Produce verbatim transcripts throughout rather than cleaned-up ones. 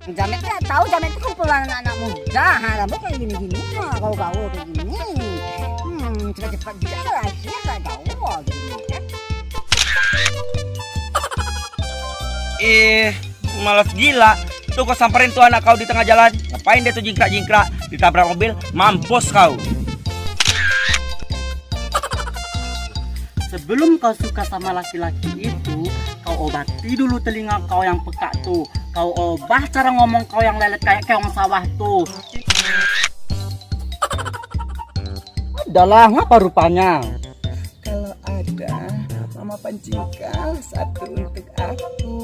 Jamet tu tahu, Jamet tu kumpulan anak-anak muda. Ha, rambut kayak gini-gini, ha, gaul-gaul kayak gini. Hmm, cepat-cepat juga lah, lahir lah jauh gitu. Eh, malas gila. Tuh kau samperin tuh anak kau di tengah jalan. Ngapain dia tuh jingkrak-jingkrak, ditabrak mobil, mampus kau. Sebelum kau suka sama laki-laki itu, kau obati dulu telinga kau yang pekak tu. Kau obah cara ngomong kau yang lelet kayak keong sawah tu. Adalah, ngapa rupanya? Kalau ada, Mama pancingkan satu untuk aku.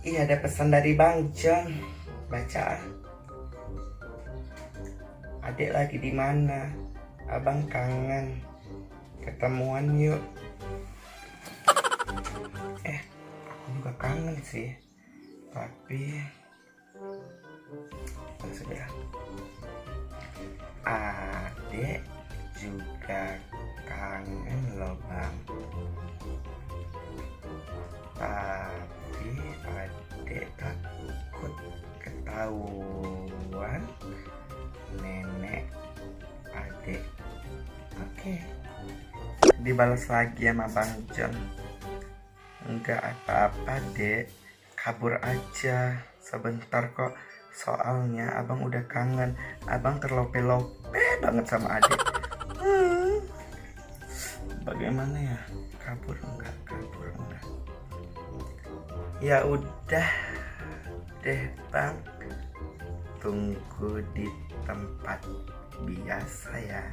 Ih, ada pesan dari Bang John. Baca ah. Adek lagi di mana? Abang kangen. Ketemuan yuk. Eh, aku juga kangen sih. Tapi, oh, sudah. Adek juga kangen loh, Bang. Tapi adek takut ketahuan nenek adek. Oke. Dibalas lagi sama Bang John. Enggak apa-apa, Dek. Kabur aja sebentar kok. Soalnya abang udah kangen. Abang terlope-lope banget sama adek. Hmm. Bagaimana ya? Kabur enggak? Kabur enggak? Ya udah deh, Bang. Tunggu di tempat biasa ya.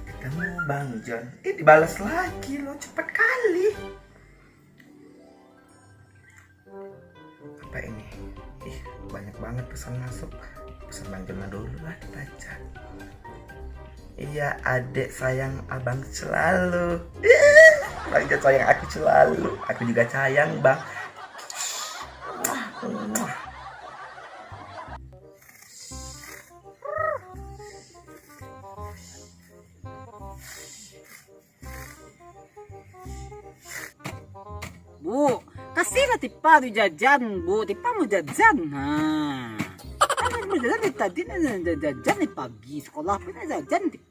Ketemu Bang John. Eh, dibalas lagi loh, cepet kali. Apa ini? Ih, banyak banget pesan masuk. Pesan Bang John dulu lah dibaca. Iya, adek sayang abang selalu. Bang John sayang aku selalu. Aku juga sayang, Bang. Bu, kasihlah tipa tu jajan, Bu. Tipa mau jajan. Ha. Kan mau jajan dari tadi, nak jajan dari pagi. Sekolah pun nak jajan tipa.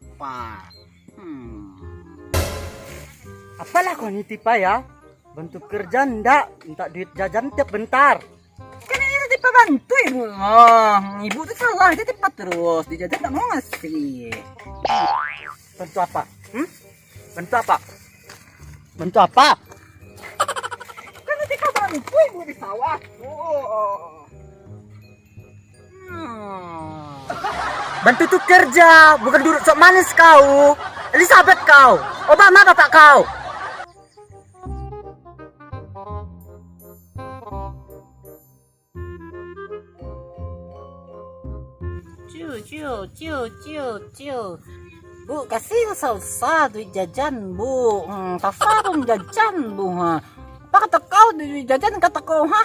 Hmm. Apalah kau ni tipa ya? Bantu kerja ndak, minta duit jajan tiap bentar. Kan ini tipa bantu ibu. Oh, ibu tu salah, dia tipa terus. Dia jajan tak mau ngasih. Bantu apa? Hmm? Bantu apa? Bantu apa? Kan tipa bantu ibu di sawah. Oh. Hmm. Bantu tu kerja, bukan duduk sok manis kau. Elizabeth kau. Obama bapak kau. Ciu, ciu, ciu, ciu, ciu. Bu, kasih sasa duit jajan, Bu. Hmm, sasa pun jajan, Bu, ha. Apa kata kau duit jajan kata kau, ha?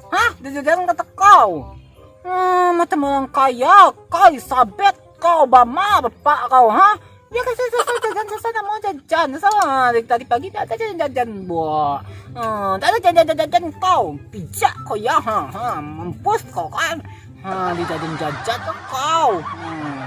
Ha? Duit jajan kata kau. Hmm, macam orang kaya, kau Elizabeth, kau Obama, bapak kau, ha? Ya, kasih sasa jajan, sasa nak mau jajan. Sasa, ha, dari tadi pagi tak ada jajan-jajan, Bu. Ha, tak ada jajan-jajan kau. Pijak kau ya, ha, ha, mampus kau kan. Ha, dijajan-jajan tu kau. Hmm.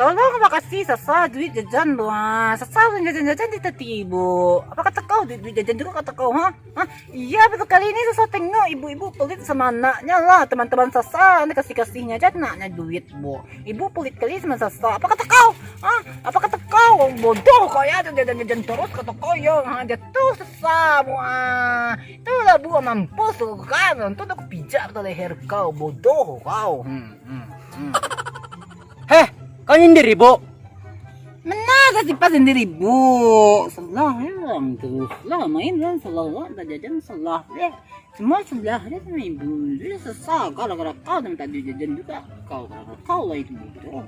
Tolong makasih sasa duit jajan tu. Ha, sasa duit jajan-jajan di tati ibu. Apa kata kau duit, duit jajan juga kata kau, ha? Ha? Iya, betul kali ini sasa tengok ibu-ibu pelit sama anaknya lah. Teman-teman sasa, ini kasih-kasihnya aja anaknya duit, Bu. Ibu pelit kali sama sasa. Apa kata kau? Ha? Apa kata kau? Bodoh kau ya, jajan-jajan terus kata kau ya. Ha, jatuh sasa, Bu. Ha. Itulah, Bu, mampus tu kan. Untung aku pijak tu leher kau, bodoh kau. Hmm, hmm, hmm. Heh, kau nyindir ibu? Benar, Tipa sandiri, Bu. Salah ya, terus lah main kan, salah lah, tak jajan salah ya. Semua salah ya sama ibu. Dia susah kalau kalau kau tak duit jajan juga. Kau kalau kau lah itu, Bu.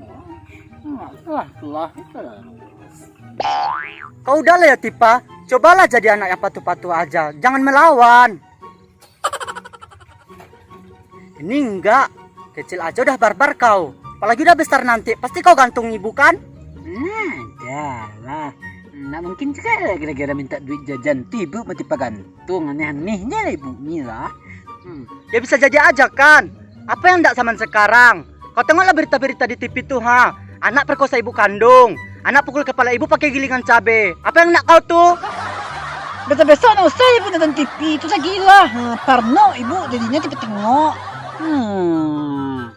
Salah, salah itu lah. Kau udahlah ya, Tipa. Cobalah jadi anak yang patuh-patuh aja. Jangan melawan. Ini enggak. Kecil aja udah barbar kau. Apalagi udah besar nanti, pasti kau gantung ibu kan? Nah, dah lah. Nggak mungkin juga lah gara-gara minta duit jajan tu ibu mati pagantung. Aneh-aneh je lah ibu ni lah. Hmm. Ya bisa jadi aja kan. Apa yang ndak zaman sekarang? Kau tengoklah berita-berita di T V tu ha. Anak perkosa ibu kandung. Anak pukul kepala ibu pakai gilingan cabe. Apa yang nak kau tu? Besok-besok ndak usah ibu nonton T V tu lagi lah. Ha, parno ibu jadinya tipe tengok. Hmm.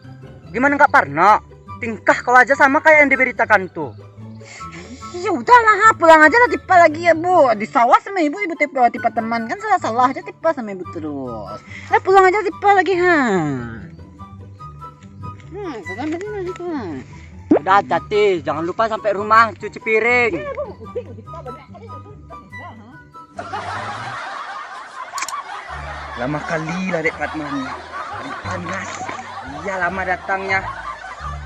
Gimana nggak parno? Tingkah kau aja sama kayak yang diberitakan tu. Ya udahlah, ha, pulang aja lah tipa lagi ya, Bu. Di sawah sama ibu, ibu tipa, tipa teman kan salah-salah aja tipa sama ibu terus. Nah, pulang aja tipa lagi ha. Hmm, sudah betul lagi tu. Udah hati-hati, jangan lupa sampai rumah cuci piring. Lama kali lah Dek Fatma ni. Hari panas. Iya lama datangnya.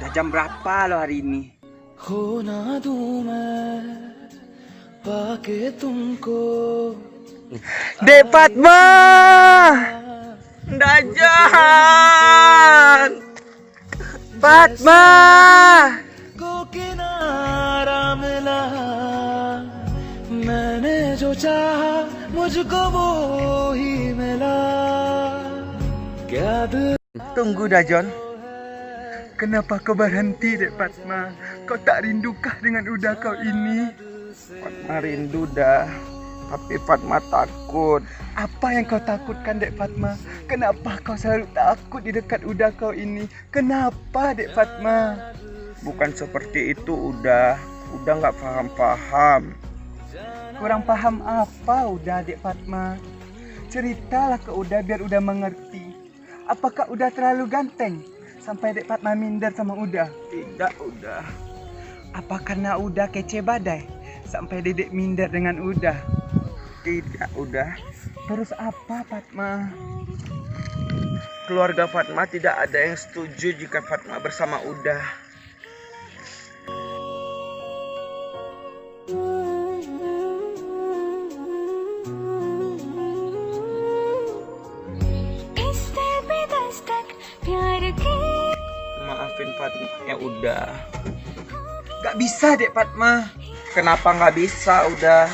Dah jam berapa lo hari ini? Khona dunga main pakai tungku. Dek Fatma! Dajan! Fatma! Ko kinara mila, maine jo chaha, mujhko wo hi mila. Kya dil Tunggu, Dajon. Kenapa kau berhenti, Dek Fatma? Kau tak rindukah dengan Uda kau ini? Fatma rindu, Da. Tapi Fatma takut. Apa yang kau takutkan, Dek Fatma? Kenapa kau selalu takut di dekat Uda kau ini? Kenapa, Dek Fatma? Bukan seperti itu, Uda. Uda nggak paham-paham. Kurang paham apa Uda, Dek Fatma? Ceritalah ke Uda biar Uda mengerti. Apakah Uda terlalu ganteng sampai Dek Fatma minder sama Uda? Tidak, Uda. Apa karena Uda kece badai sampai Dedek minder dengan Uda? Tidak, Uda. Terus apa, Fatma? Keluarga Fatma tidak ada yang setuju jika Fatma bersama Uda. Maafin Fatma, ya Uda. Gak bisa, Dek Fatma. Kenapa nggak bisa, Uda?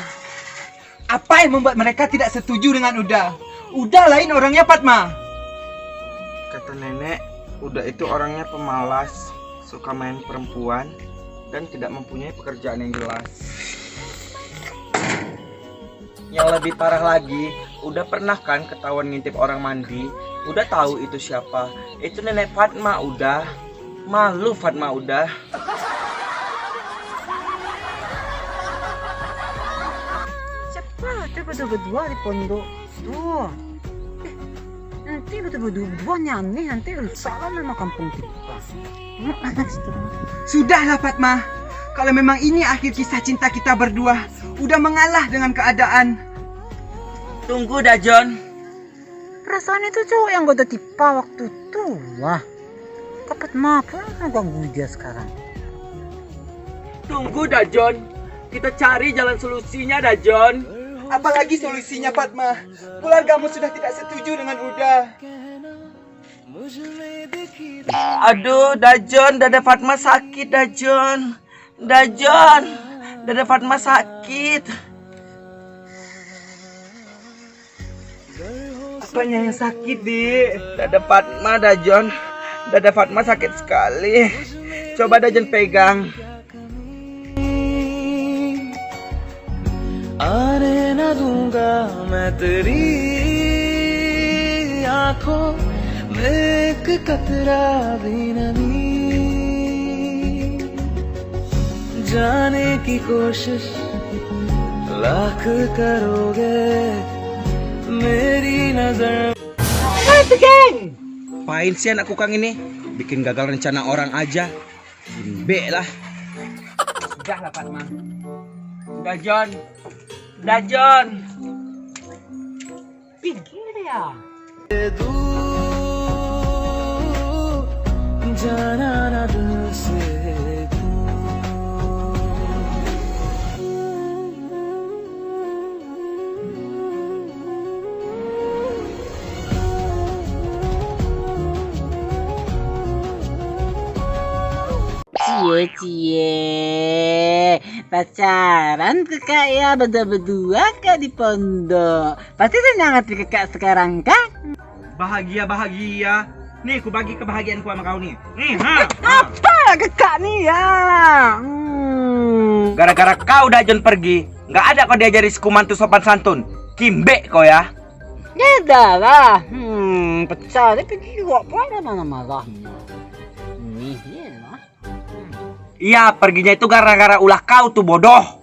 Apa yang membuat mereka tidak setuju dengan Uda? Uda lain orangnya, Fatma. Kata nenek, Uda itu orangnya pemalas, suka main perempuan, dan tidak mempunyai pekerjaan yang jelas. Yang lebih parah lagi, Uda pernah kan ketahuan ngintip orang mandi? Uda tahu itu siapa. Itu nenek Fatma, Uda. Malu Fatma, Uda. Siapa tu badua-badua di pondok tu? Eh, nanti badua-badua ni aneh, nanti rusak lah nama kampung kita. Sudahlah, Fatma. Kalau memang ini akhir kisah cinta kita berdua, Uda mengalah dengan keadaan. Tunggu, Dajon. Perasaan itu cowok yang goda Tipa waktu tu lah. Kok Fatma pula ganggu dia sekarang? Tunggu, Dajon. Kita cari jalan solusinya, Dajon. Apalagi solusinya, Fatma? Keluargamu sudah tidak setuju dengan Uda. Aduh, Dajon, dada Fatma sakit, Dajon. Dajon, dada Fatma sakit. Apanya yang sakit, Dik? Dada Fatma, Dajon. Dada Fatma sakit sekali. Coba Dajon pegang. आने ना दूंगा मैं तेरी आंखों में एक कतरा भी नमी। जाने की कोशिश लाख करोगे, मेरी नजर Apain sih anak kukang ini? Bikin gagal rencana orang aja. Imbek lah. Sudahlah, Fatma. Dajon, Dajon. Pinggir ya. Cie, cie. Pacaran kakak ya, badua-badua kak di pondok. Pasti senang hati kakak sekarang kan? Bahagia, bahagia. Nih, ku bagi kebahagiaan ku sama kau nih. Nih, ha, ha. Apa kakak nih ya? Hmm. Gara-gara kau Dajon pergi, nggak ada kau diajari sekuman tu sopan santun. Kimbek kau ya. Ya dah lah. Hmm, pecah dia pergi juga, apa ada mana marahnya. Nih, ya lah. Iya, perginya itu gara-gara ulah kau tu, bodoh.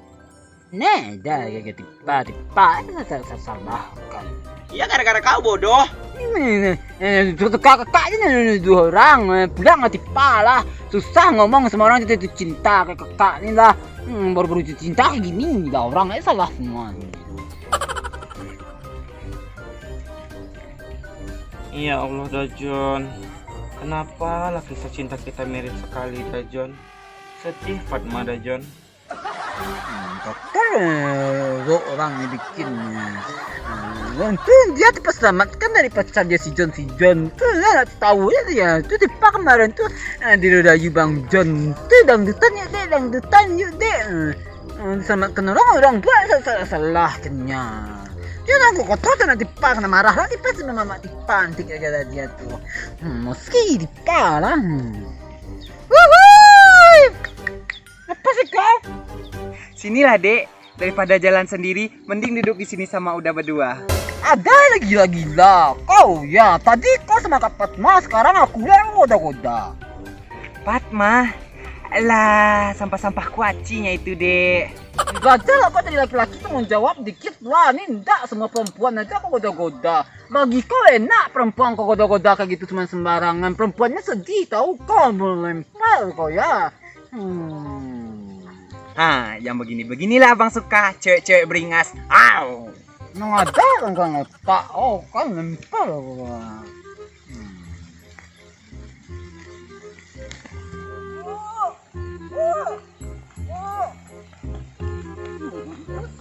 Nah, dah, ya, ya, tipa, tipa, sa-, sa-, salah kan. Iya, gara-gara kau, bodoh. Ini, ini, eh, tu, tu, kakak, kakak je ni, ni, dua orang, eh, pulang lah, tipa lah. Susah ngomong sama orang jatuh cinta kayak kakak ni lah. Hmm, baru-baru jatuh cinta kayak gini lah orang, eh, salah semua. Ya Allah, Dajon. Kenapa lah kisah cinta kita mirip sekali, Dajon? Sedih Fatma, Dajon. Hmm, kotor, eh, orang ni bikinnya. Hmm, untung dia tu terselamatkan dari pacar dia si Jon, si Jon tu lah, nak tahu ya dia. Tu tipa kemarin tu, eh, dirodayu Bang Jon tu, dangdutan yuk dek, dangdutan yuk dek. Eh, eh, diselamatkan orang, orang pula sa-, sa-, salah kena. Dia orang kok kotor tu nak tipa, kena marah lah tipa, sama mamak tipa nanti gara-gara dia tu. Hmm, meski tipa lah. Hmm. Wuhui! Apa sih kau? Sinilah, Dek. Daripada jalan sendiri, mending duduk di sini sama Uda berdua. Ada lagi gila-gila. Kau ya, tadi kau sama Kak Fatma, sekarang aku yang goda-goda. Fatma? Alah, sampah-sampah kuacinya itu, Dek. Belajarlah kau jadi laki-laki, tanggung jawab dikit lah. Ni ndak semua perempuan aja kau goda-goda. Bagi kau enak perempuan kau goda-goda kayak gitu cuma sembarangan. Perempuannya sedih tahu kau melempar kau ya. Hmm. Ha, yang begini-beginilah abang suka, cewek-cewek beringas. Au. Nang ada kan kau ngotak, oh kan lempar kau. Hmm.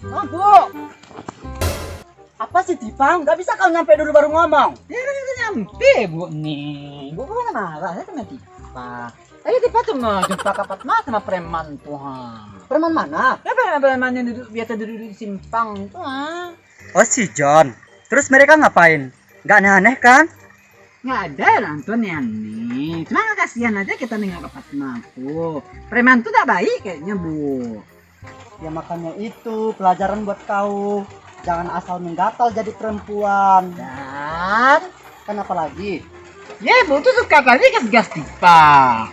Mabuk. Apa sih, Tipang? Gak bisa kau nyampe dulu baru ngomong? Ya, kan itu nyampe, Bu, nih. Bu, Bu, kan marah, saya kena Tipang. Tadi Tipang cuma jumpa kapat mata sama preman tuh, ha. Preman mana? Ya, preman-preman yang duduk, biasa duduk di simpang tuh, ha. Oh, si John. Terus mereka ngapain? Gak aneh-aneh, kan? Nggak ada orang tuh aneh-aneh. Cuma kasihan aja kita nengok kapat mata. Preman tuh tak baik kayaknya, Bu. Ya, makanya itu pelajaran buat kau. Jangan asal menggatal jadi perempuan. Dan? Kenapa lagi? Ya, Ibu tuh suka kali gas-gas Tipa.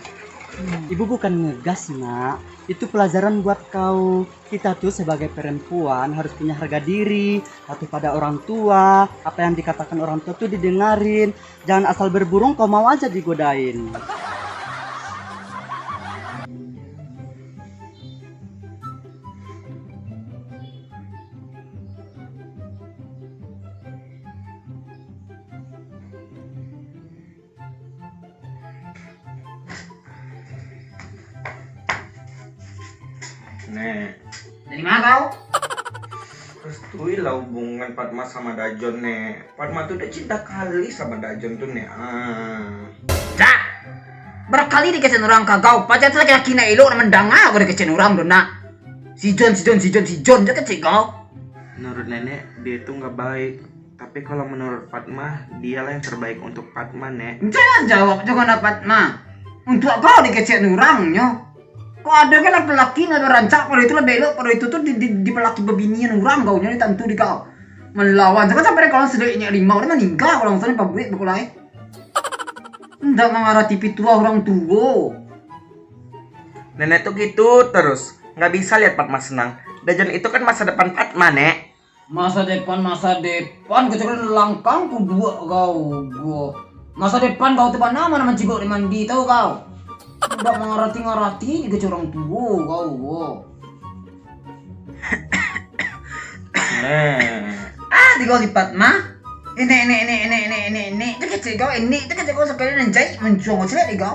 Ibu bukan ngegas, Nak. Itu pelajaran buat kau. Kita tuh sebagai perempuan harus punya harga diri, patuh pada orang tua, apa yang dikatakan orang tua tuh didengarin. Jangan asal berburung kau mau aja digodain. Nek. Dari mana kau? Restuilah hubungan Fatma sama Dajon, Nek. Fatma tu udah cinta kali sama Dajon tu, Nek. Ah. Cak! Barakali dikecekan orang ka kau, pacar tu laki-laki nak elok nak mandanga kau dikecekan orang tu, nak. Si Jon, si Jon, si Jon, si Jon, je kecek kau. Menurut Nenek, dia tu nggak baik. Tapi kalau menurut Fatma, dialah yang terbaik untuk Fatma, Nek. Jangan jawab, jangan Fatma. Untuk kau dikecekan orang nyo. Kok ada kan laki-laki nak rancak pada itu lah belok pada itu tuh di, di, di pelaki bebinian orang kau nyo ni tantu di kau. Melawan, jangan sampai kalau sedikitnya lima orang meninggal kalau misalnya pabrik berkulai. Ndak mengarati pituah orang tua. Nenek tuh gitu terus, nggak bisa lihat Fatma senang. Dajon itu kan masa depan Fatma, Nek. Masa depan, masa depan, kecuali langkang ku buat kau, gua. Masa depan kau tu bana, mana mancigok di mandi, tahu kau? Ndak mangarati-ngarati juga curang tuo kau, gua. Nah. Ah, tigo lipat mah. Ini, ini, ini, ini, ini, ini, ini. Tu kecil kau, ini tu kecil kau, sekali nan jahit muncuang kau, cilik tigo.